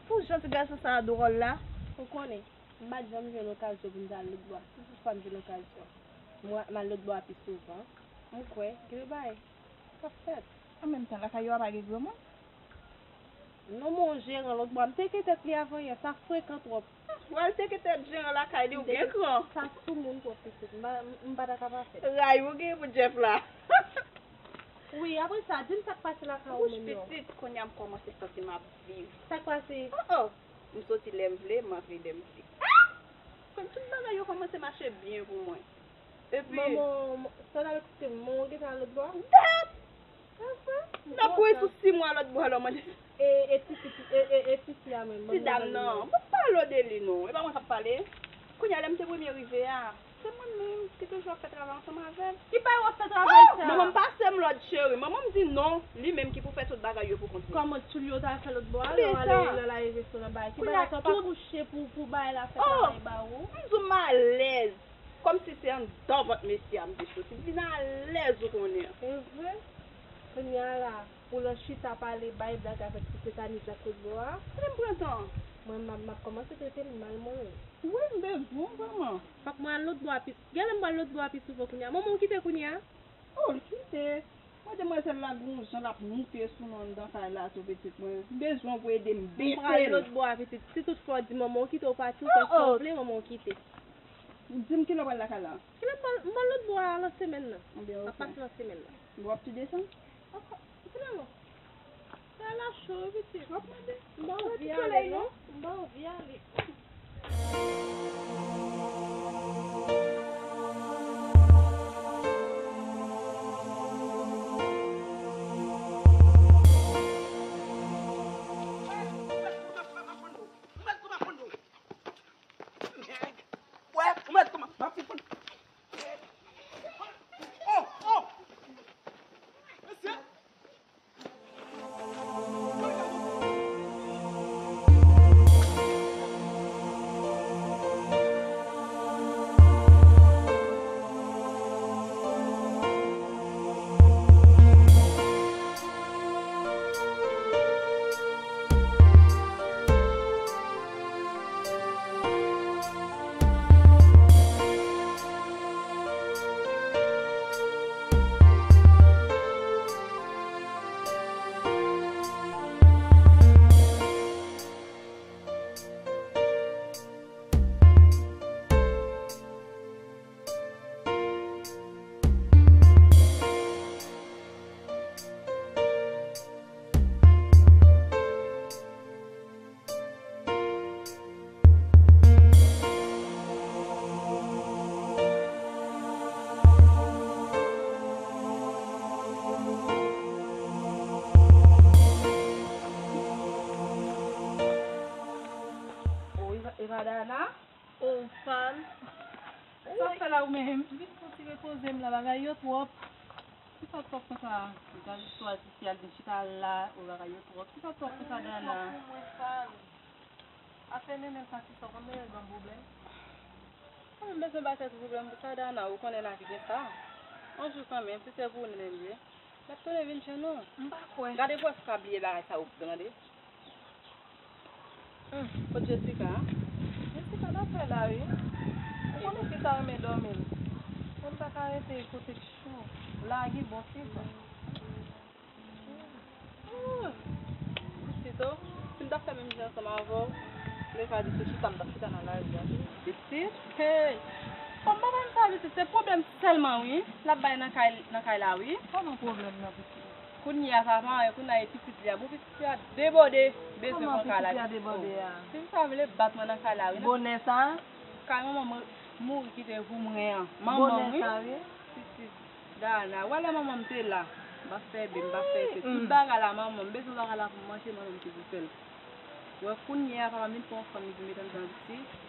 Pou jan ti gason sa a dwòl la. Ou konnen, m pa t janm jwenn okazyon pou m t al lòt bò a. Si toutfwa m jwenn okazyon, m wa-, m al lòt bò a pi souvan, m kwè gen yon bagay k ap fèt. An menm tan, lakay yo a pa gen granmoun? Non, men yon jeran lòt bò a. M teke tèt li avan yè, sa frekan twòp. W al teke tèt jeran lakay li, ou gen kran. Sa soumoun twòp pitit. M pa, m pa ta ka pa fè. Ray ou gen pou Jeff la. Wi, apre sa, di m sa k pase lakay ou menm non. Wouch pitit, kounye a m kòmanse santi m ap viv. Sa k pase? Oh, oh. M soti lè m vle, m antre lè m vle. Ah! Kòm tout bagay yo kòmanse mache byen pou mwen. Epi manman, sa w t ap eksplike m, manman w gentan al lòt bò a? Dat! N ap kouri sou sis mwa lòt bò a lè w mande. E, e ti fi, e, e, e ti fi a menm, ti dam nan, m p ap pale w de li non. E pa mwen k ap pale. Kounye a, lè m te premye rive a, se mwen menm ki toujou ap fè travay ansanm avè l. Ki bagay w ap fè travay sa? Oh, manman m pase m lòd, cheri. Manman m di non, li menm ki pou fè tout bagay yo pou kont li. Kòman Tulio t al fè lòt bò a, lè w ale, lè w al restoran bagay? Ki bagay sa, w pa kouche pou, pou bagay la fè travay ba ou? M di w m alèz. Kòmsi se anndan vant mesye a m te soti. Vin alèz ou konnen. Se vre? Kounye a la, Ou lan chita pale, bay blag avèk ti setanis ak lòt bò a. Kote m pran tan? Mwen, m ap, m ap kòmanse trete l mal, mwen menm. Wi, m bezwen w vrèman. Fòk mwen al lòt bò a pito. Genlè m pral lòt bò a pi souvan kounye a. Manman w kite kounye a? Oh, l kite. Wè demwazèl la gon jan l ap moute sou nou anndan kay la tou pitit mwen. M bezwen w pou ede m bese l. M prale lòt bò a pitit. Si toutfwa w di manman w kite, w pati, w fè sa w vle, manman w kite. Di m kilè w pral lakay la. Kilè m pral, m pral lòt bò a lan semèn nan. M ap pase lan semèn nan. Bon, w ap tou desann? Finalman, kay la cho wi pitit. W ap mande. M ba w vi ale non. M ba w vi ale. Evadana. Oh, Fan. Sa w fè la ou menm? M vin fè yon ti repoze m la, bagay yo twòp. Kisa w twòp konsa? Gad istwa Sisi al vin chita la, oh bagay yo twòp. Kisa w twòp konsa Dana? Twòp pou mwen Fan. Afè Nene m santi sa w konn Nene ban m pwoblèm. Mwen menm bezwen bay tèt ou pwoblèm pou sa Dana, ou konnen lavi gen sa. Yon jou kanmenm, si se pou ou Nene m ye. L ap tounen vin jwenn ou. M pa kwè. Gade pou w wè si w ka bliye bagay sa ou tande. Hum, kot Jessica a? Jessica nan kay la wi. Ou konnen fi sa renmen dòmi l. Mwen m pa ka rete kote k cho. Lage bon ti van. Hum, pitit o, si m t ap fè menm jan ansanm avè w, lè sa di se chita m t ap chita nan lari a. Pitit, hey. Kòm papa m sa pitit, se pwoblèm sèlman wi. L ap bay nan kay nan kay la wi. Kòman pwoblèm nan pitit? Kounye a sa pa anyen, kounye a e pitit li a. Bon, pitit li a debòde, bezwen pran kay la. Kòman pitit li a debòde a? Pitit sa vle bat mwen nan kay la wi. Bonè sa? Kay manman m mouri kite voumwen an. Manman m wi. Bonè sa wi. Pitit Dana, wè lè manman m te la. M pa fè be, m pa fè se. Tout bagay la manman m, bezwen bagay la pou m manje, manman m ki pou fè l. Wè kounye a papa m vin pran yon fanm li vin mete anndan pitit.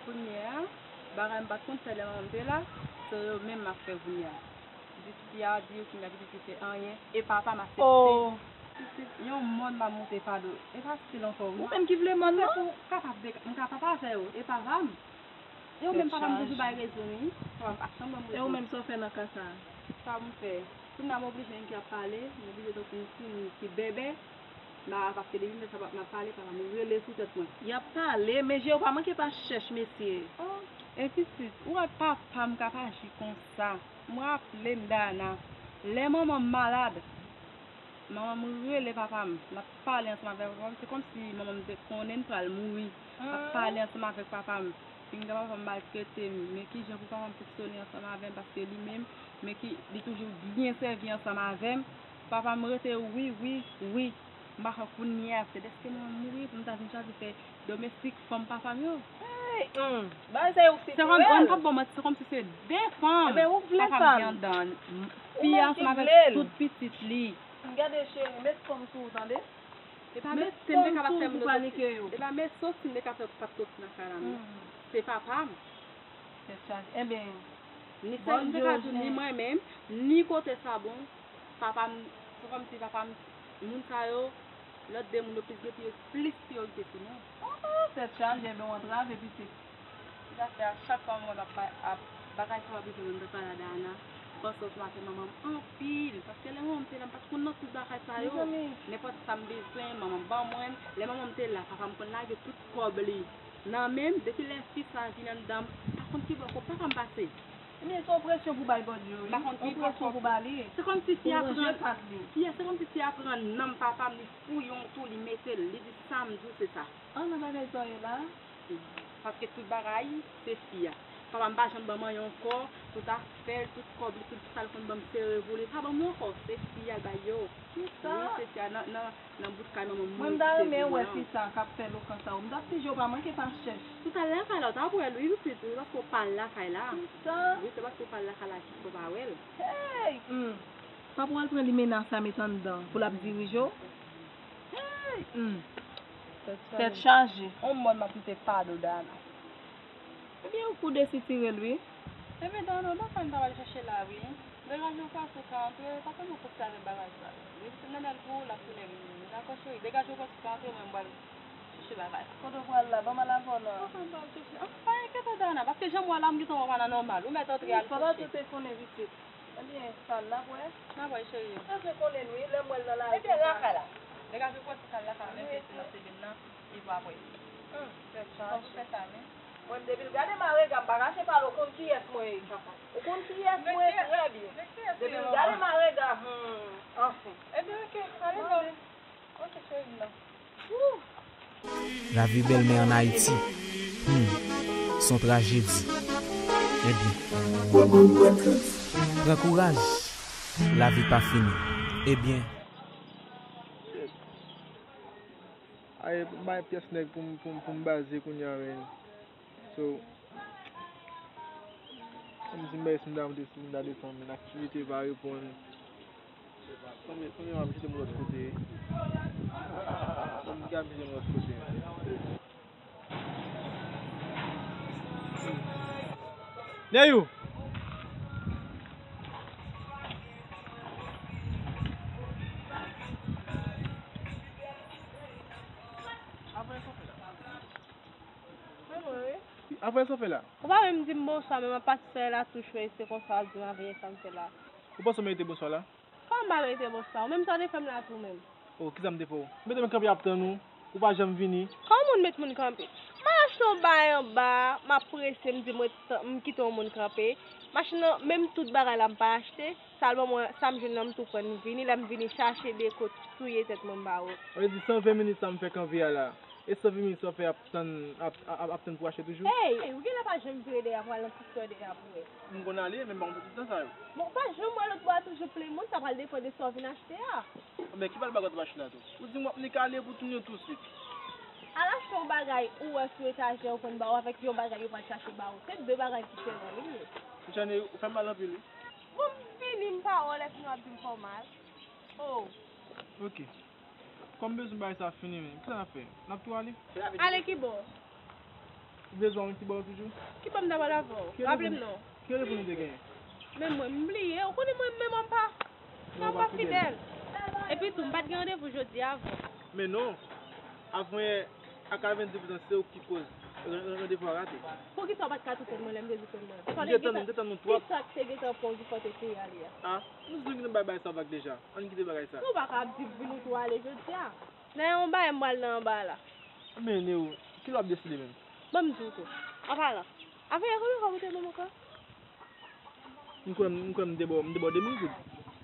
Kounye a, bagay m pa t konn fè lè manman m te la, se yo menm m ap fè kounye a. Pitit fi a di yo ki m gen pitit li fè anyen e papa m aksepte. Oh. Pitit, yon mòn m ap monte fado. E pa fasil ankò wi. Ou menm ki vle mòn nan? Ou kapab de, m kapab avè yo, e papa m. E ou menm papa m toujou bay rezon wi. Papa m pa janm ban m rezon. E ou menm sa w fè nan ka sa a? Sa m fè? Kounye a m oblije enki ap pale, m oblije tankou yon timoun ki bèbè. M pa paske depi m fè sa m ap pale, papa m rele sou tèt mwen. Y ap pale, men je yo pa manke pa chèch mesye. Oh, e pitit, ou wè papa m k ap aji konsa. M raple m Dana, lè manman m malad, manman m rele papa m, l ap pale ansanm avèk papa m, se kòmsi manman m te konnen m pral mouri. L ap pale ansanm avèk papa m. Pinga papa m maltrete m, men kijan pou papa m fonksyone ansanm avè m, paske li menm, men ki, li toujou byen sèvi ansanm avè m. Papa m rete wi, wi, wi. M pa kwè kounye a, se dèske manman m mouri pou m ta vin chwazi fè domestik fanm papa m yo. Hey, hum, bagay sa yo se kri. Se kòm, m p ap ba w manti, se kòmsi se de fanm papa m gen anndan an. Fi a ansanm avèk tout pitit li. Gade cheri, met fanm sou ou tande. E pa met fanm sou ou pou panike yo. E pa met soti m te ka fè patkòt nan kay la menm. Se papa m. Tèt chaje. Enben, ni sa m te ka di w, ni mwen menm, ni kote sa bon, papa m, se kòmsi papa m, moun sa yo, lòt de moun yo plis gen plis priyorite sou nou. Oh, tèt chaje, enben w antrave pitit. Sa fè a chak fwa m wè m ap, ap bagay sa w ap rive mwen m t ap pale a Dana. Panse w sou afè manman m anpil, paske lè manman m te la, m pa t konn nan tout bagay sa yo. Nenpòt sa m bezwen, manman m ban mwen l. Lè manman m te la, papa m konn lage tout kòb li nan men m. Depi lè fi sa vin anndan, m pa konn ki bò kò papa m pase. Ebyen, se yon presyon pou bay Bòdye, wi. M pa konn ki bò kò. Yon presyon pou ba li. Se kòmsi fi a pran, fi a, se kòmsi fi a pran nanm papa m, li fouye yon twou, li mete l, li di sa m di w se sa. An, nan bagay sa w ye la. Paske tout bagay, se fi a. Papa m pa janm ban m anyen ankò, tout afè l, tout kòb li, tout sa l konn ban m, se revoule. Li pa ban m ankò, se fi a l bay yo. Kisa? Wi, se fi a nan, nan, nan bout kay manman m. Mwen, m ta renmen wè fi sa k ap fè lokan sa yo. M t ap fije w pa manke pa chèch. Ou t al lakay la, ou t ap wè l, wi, pitit, wi, paske w pa al lakay la. Kisa? Wi, se paske w pa al lakay la ki fè w pa wè l. Hey! Hmm. Papa w al pran limena sa met anndan pou l ap dirije w. Hey! Hmm. Tèt chaje. Tèt chaje. On mòn m ap kite fado Dana. Ebyen, ou kou desitire l, wi. Ebyen, Dana, ou pa fè m ta pral chèche la, wi. Degaje w, pase w ka antre, pa fè m kout sa avèk bagay sa yo. Wi, se Nènèl pou ou, l ap tounen vini. Dakò, cheri, degaje w, pase w ka antre, mwen m pral chèche bagay la. Kote w pral la? Ban m al avè w, non. Anfen, m pral chèche. Anfen, pa enkyete w, Dana, paske jan m wè w la, m gentan wè w pa nan nòmal. Ou mèt antre al chèche. Wi, fò w tou te konnen, pitit. Ebyen, sa n ap wè. N ap wè, cheri. Mwen vle konnen l, wi, lè m wè l nan lari konsa. Ebyen, lakay la. Degaje w, pase w ka al lakay la, menm ke se nan semaine nan, epi apre. Hmm, tèt chaje. Fòk ou fè sa, men. Mwen, depi l gade m a rega, m pa kache pale, ou konn kiyès mwen ye, Chantal. Ou konn kiyès mwen ye trè byen. Depi l gade m a rega, hmm, anfen. Ebyen, oke, ale non. Oke, cheri m nan. Lavi bèlmè ann Ayiti, hmm, s on trajedi. Ebyen, pran kouraj, lavi pa fini. Ebyen. Ay, bay pyès nèg pou m, pou m, pou m baze kounye a, men. So, m di m bay si m ta monte, si m ta desann, men aktivite pa reponn. Konbyen, konbyen m ap jete m lòt kote? Konbyen m ap jete m lòt kote? Neyou! Apre sa w fè la? Mwen, mwen, wi. Apre sa w fè la? Ou pa menm di m bonswa, men m ap pati sou la touche, se konsa w ap di m avèk sa m fè la. Ou panse w merite bonswa la? Kòman m pa merite bonswa? Ou menm sa w te fè m la tou menm. Oh, kisa m te fè w? M mete m kanpe ap tann ou, ou pa janm vini. Kòman moun met moun kanpe? M al achte yon bagay anba, m ap prese, m di mwen t-, m kite yon moun kanpe. Machin nan, menm tout bagay la m pa achte, sa l ban mwen, sa m jwenn nan m tou pran, m vini, lè m vini chache de kote touye tèt mwen m ba ou. Sa vle di san ven minit sa m fè kanpe a la. E san ven minit sa w fè ap tann, ap, ap, ap tann pou achte toujou? Ey! Ey, ou genlè pa janm vire dèyè pou al nan ti sò dèyè pou wè. M konn ale, men m pa konn fè tout tan sa yo. Bon, ou pa janm wè lòt bò a toujou plen moun, sa pral depann de sa w vin achte a. Men ki pral ba w lòt machin la tou? Ou di m w ap nik ale pou tounen touswit. Al achte yon bagay ou wè sou etajè yo konn ba w avèk yon bagay yo pral chache ba w. Se de bagay diferan li ye. Ou tande, ou fè m mal anpil, wi. Bon, m vini, m pa wè w, lè fini w ap di m fè w mal. Oh. Ok. Kòm bezwen bagay sa fini, men kisa n ap fè? N ap tou ale? Ale ki bò? Ou bezwen mwen ki bò toujou? Ki bò m ta pral avè w? Raple m non. Ki telefòn ou te genyen? Men mwen, m bliye. Ou konnen mwen menm m pa, m pa fidèl. Epi tou, m pa t gen randevou jodi a avè w. Men non. Avanyè a katrevenndizwitan, se ou ki koz ran-, ran-, randevou a rate. Poukisa w pa t ka tou tann mwen lè m te di tann mwen? M te tann, m te tann ou twòp. Kisa k te gentan pran w ki fè w te kouri ale a? A, nou di nou gentan bay bagay sa vag deja. Ann kite bagay sa. Ou pa ka ap di vin ou tou ale jodi a. Nan yon bagay m pral nan anba la. Men Neo, kilè w ap deside menm? Ban m di w tou. An palan, avanyè konbyen kòb ou te ban m ankò? M kwè, m kwè m te ba w, m te ba w de mil goud.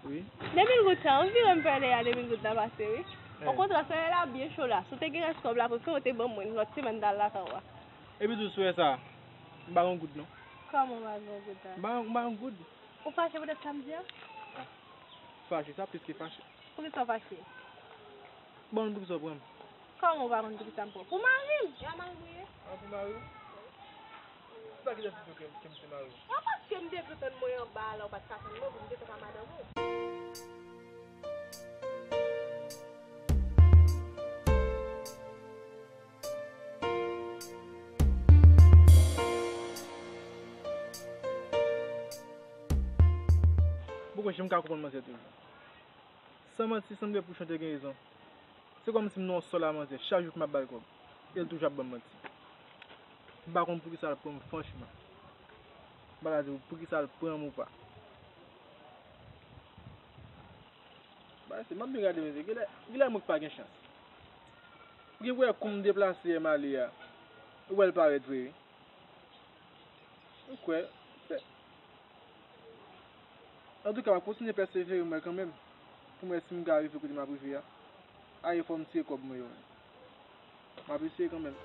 Wi. De mil goud sa, on dirait m pè de a de mil goud la pase, wi. Okontrè, solèy la byen cho la. Si w te gen rès kòb la, prefere w te ban mwen lòt semèn m t al lakay ou a. Epi tou, sou wè sa, m pa gen goud non. Kòman w pa gen goud la? M pa, m pa gen goud. Ou fache poutèt sa m di a? Fache, sa plis ke fache. Poukisa w fache? Bon, poukisa w pran m? Kòman w pa konn poukisa m pran w? Pou mari m! E a mari m ou ye? A, pou mari w? Se pa ki lè pito ke, ke m se mari w? A, paske m te vle tann mwen anba a la, ou pa t ka tann mwen pou m te tann madanm ou. Poko janm ka konprann manzè toujou. San manti, sanble Pouchon te gen rezon. Se kòmsi m nan yon sòl a manzè, chak jou ke m ap ba l kòb, e l toujou ap ban m manti. M pa konn poukisa l pran m franchman. M pa ka di w poukisa l pran m ou pa. Bagay se, m ap byen gade, mesye. Genlè, genlè mwen k pa gen chans. Ou gen pou wè kou m deplase yè m ale a. Ou wè l parèt vre, wi. Ou kwè, se, antouka, m ap kontinye pèsevere m wè kanmenm, pou m wè si m ka rive kote m ap rive a. Aye, fò m tire kòb mwen yo. M ap eseye kanmenm.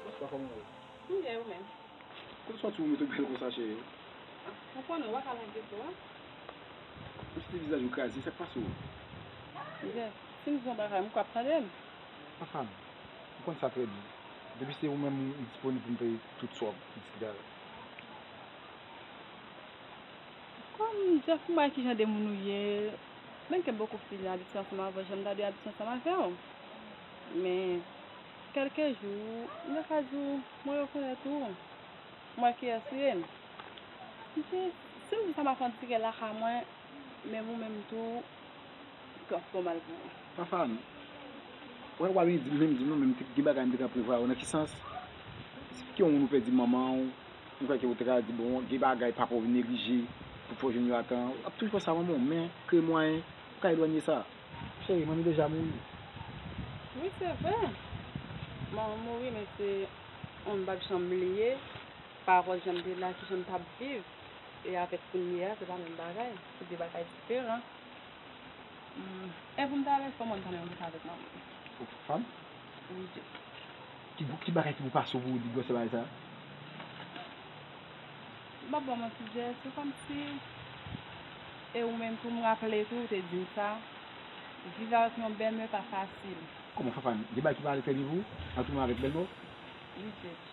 Bonswa, kòman w ye? M byen, ou menm? Kote w sòti ou mete w bèl konsa, cheri? Ou konnen, ou pa ka lage tou, an. Ou se vizaj ou kraze, sa k pase w? Jeff, si m di yon bagay, m kwè w ap tande m. Fafane, ou konn sa trè byen. Depi se ou menm, m disponib pou m peye tout sa w ap diskite avè m. Kòm Jeff, m wè kijan de moun ou ye, menm ke m poko fin abitye ansanm avè w, jan m ta dwe abitye ansanm avè w. Men, kèlke jou, m ta ka di w, mwen rekonèt ou. M wè kiyès ou ye. M di, si m di sa m ap ann tire lakay mwen, menm ou menm tou, kè w ap fè w mal pou ou. Fafane, wè, w ap vin di m, vin di m non, men m te gen bagay m te ka prevwa yo. Nan ki sans? Si ke yon moun ou pèdi manman w, m kwè ke ou te ka di, bon, gen bagay papa w neglije pou fè w jwenn yo a tan. W ap toujou fè sa, manman w, men kreye mwayen pou ka elwanye sa. Cheri, manmi deja mouri. Wi, se vre. Manman mouri, men se yon m p ap janm bliye. Pa rapò jan m te la, kijan m t ap viv, e avèk kounye a, se pa menm bagay. Se de bagay diferan. Hmm. E pou m ta lèse w, mwen, m ta renmen rete avèk manman. Ou fanm? Wi, Jeff. Ki, ki bagay ki pou pase w pou w di gwosè bagay sa? M p ap ba w manti, Jeff, se kòmsi e ou menm tou, m raple tou, ou te di m sa. Viv avèk yon bèlmè pa fasil. Kòman, Fafane? Gen bagay ki pa ale trè byen pou ou? Nan tout moun avèk bèlmè w? Wi, Jeff.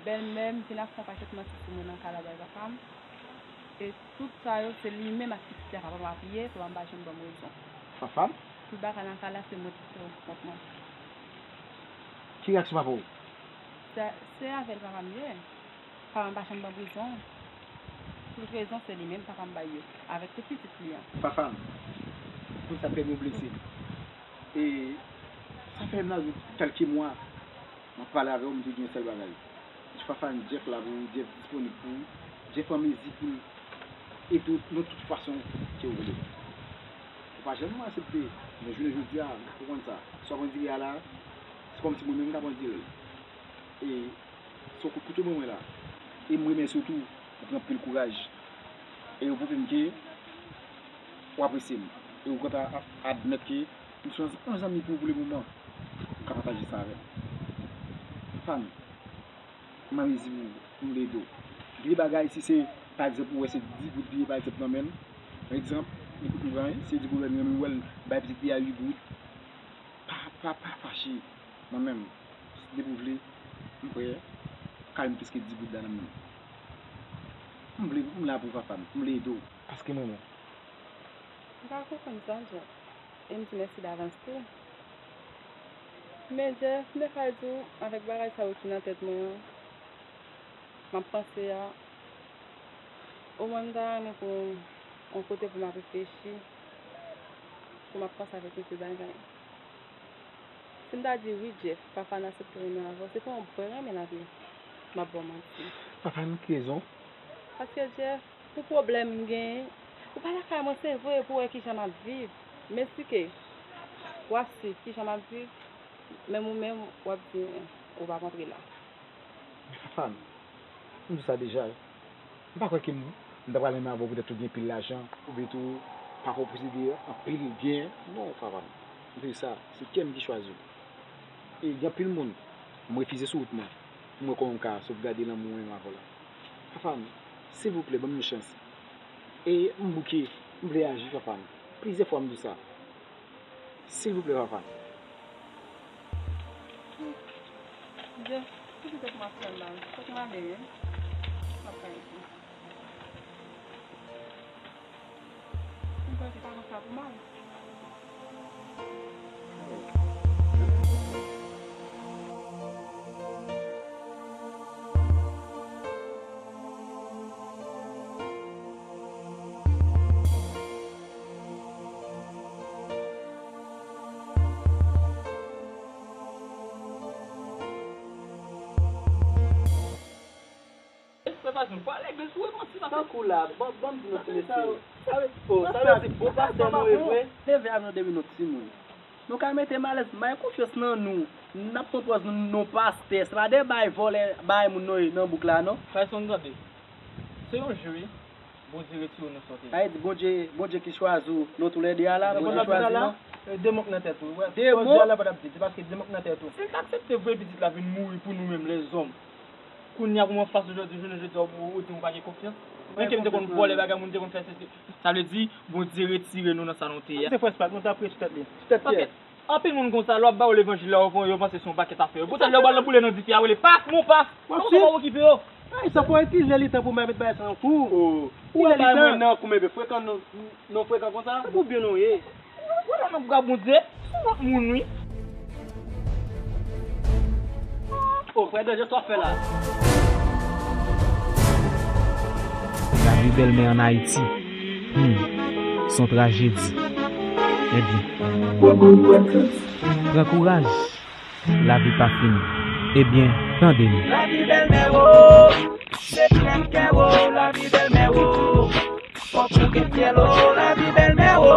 Bèlmè m vin ap fè yon pakèt manti sou mwen nan kay la bay papa m. E tout sa yo, se li menm ak pitit li a papa m apiye, papa m pa janm ban m rezon. Fafane? Tout bagay nan kay la, se mwen ki fè yo pou kont mwen. Ki reyaksyon papa w? Se, se avè l papa m ye. Papa m pa janm ban m rezon. Tout rezon, se li menm papa m bay yo, avèk tout pitit li an. Fafane, m konn sa fè m yo blese m. E sa fè m la kèlke mwa. M ap pale avè w, m di w gen yon sèl bagay. M di Fafane, Jeff la pou ou, Jeff disponib pou ou, Jeff an mezi pou l ede w nan tout fason ke w vle. Ou pa janm aksepte, men jounen jodi a, ou konn sa. Sa w ap andire a la, se kòmsi mwen menm m t ap andire l. E se yon kout kouto w ban mwen la. E m remèsye w tou, ou pran anpil kouraj. E ou pwouve m ke ou apresye m. E ou gentan ap admèt ke m se yon zanmi pou ou pou lemoman. Ou ka pataje sa avè m. Fafane, m anmezi pou ou, m vle ede w. Gen de bagay, si se, pa egzanp, ou wè se dis goud li ye, pa egzanp, nan men l. Pa egzanp, li kout m pran, se dis goud li renmen, ou wè l bay pitit li a uit goud. Pa, pa, pa fache. Mwen menm, depi w vle, m prè. Kale m plis ke dis goud la nan men w. M vle, m la pou Fafane, m vle ede w. Paske m renmen w. M pa konprann sa, Jeff. E m di mèsi davans tou. Men Jeff, m te ka di w, avèk bagay sa yo ki nan tèt mwen an, m ap panse a, omwen m ta renmen pou yon kote pou m ap reflechi, pou m ap panse avèk yon seri bagay. Si m ta di wi, Jeff, Fafane aksepte renmen avè w, se pa yon vrè renmen l ap ye. M ap ba w manti. Fafane, ki rezon? Paske, Jeff, pou pwoblèm m genyen, ou pa lakay mwen, se vre, pou wè kijan m ap viv. Men si ke w ap swiv kijan m ap viv, menm ou menm, w ap di, ou p ap antre la. Men Fafane, m di w sa deja, m pa kwè ke m, m ta pral renmen avè w poutèt ou gen pil lajan, oubyen tou papa w posede anpil byen. Non, Fafane, m te di sa, se kè m ki chwazi w. E gen anpil moun, m refize sou wout mwen, pou m wè kòman m ka sovgade lanmou mwen menm avè w la. Fafane, silvouplè, ban m yon chans. E m bouke, m vle aji, Fafane. Plizyè fwa m di w sa. Silvouplè, Fafane. Jeff, poukisa w ap fè m la? Fòk m ale, wi. M ap kay isi. M panse pa konsa pou mal. Tankou la, ban, ban m di nou ti mesye. Sa vle, oh, sa vle di bon pastè nou ye vre? Leve avè nou de minit, timoun. Nou ka mete m alèz, m bay konfyans nan nou. N ap pran pòz nou, nou pastè. Se pa de bay vòlè, bay moun nou ye nan bouk la, non. Fè son tande. Se yon jwe, Bondye retire w nan sa w te ye. Sa vle di Bondye, Bondye ki chwazi w, nou toulède a la, Bondye chwazi nou. Demon k nan tèt ou. Demon? Jodi a la, pa t ap di, se paske demon k nan tèt ou. Si l t aksepte voye pitit la vin mouri pou nou menm, lèzòm. Kounye a pou mwen fas jodi, jounen jodi a, ou, ou di ou pa gen konfyans. Menm ke m te konn vòlè bagay, moun te konn fè sesi. Sa vle di, Bondye retire nou nan sa nou te ye a. Se frè Spak, nou t ap preche tèt li. Tèt Pyè. Anpil moun konsa, lè w ap ba yo levanjil la, yo, yo panse se yon pakèt afè. Poutan lè w ba l boule nan dife a, yo rele paf, mon paf. Ou pa okipe yo. Ay, sa fò itilize li tan pou mèt bagay sa nan kou. Ou wè bagay mwen nan kou, men frekan nou, nou frekan konsa. Pou byen nou ye. Ou wè nan gwa Bondye, se yon lòt moun wi. Oh, frè Danje, sa w ap fè la? Lavi bèlmè ann Ayiti, hmm, se yon trajedi. Ebyen, pran kouraj, lavi pa fini. Ebyen, tande nou. Lavi bèlmè wo, se krèm kè wo, lavi bèlmè wo. Fòk ou gen fyèl o, lavi bèlmè o.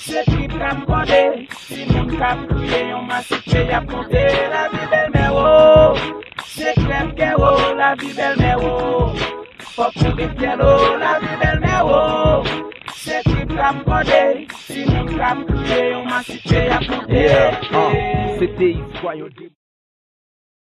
Se trip k ap gwonde, timoun k ap kriye, yon masik peyi ap monte, lavi bèlmè o. Se krèm kè o, lavi bèlmè o. Fòk ou gen fyèl o, lavi bèlmè o. Se trip k ap gwonde, timoun k ap kriye, yon masik peyi ap monte. Yeah, uh, se te istwa yon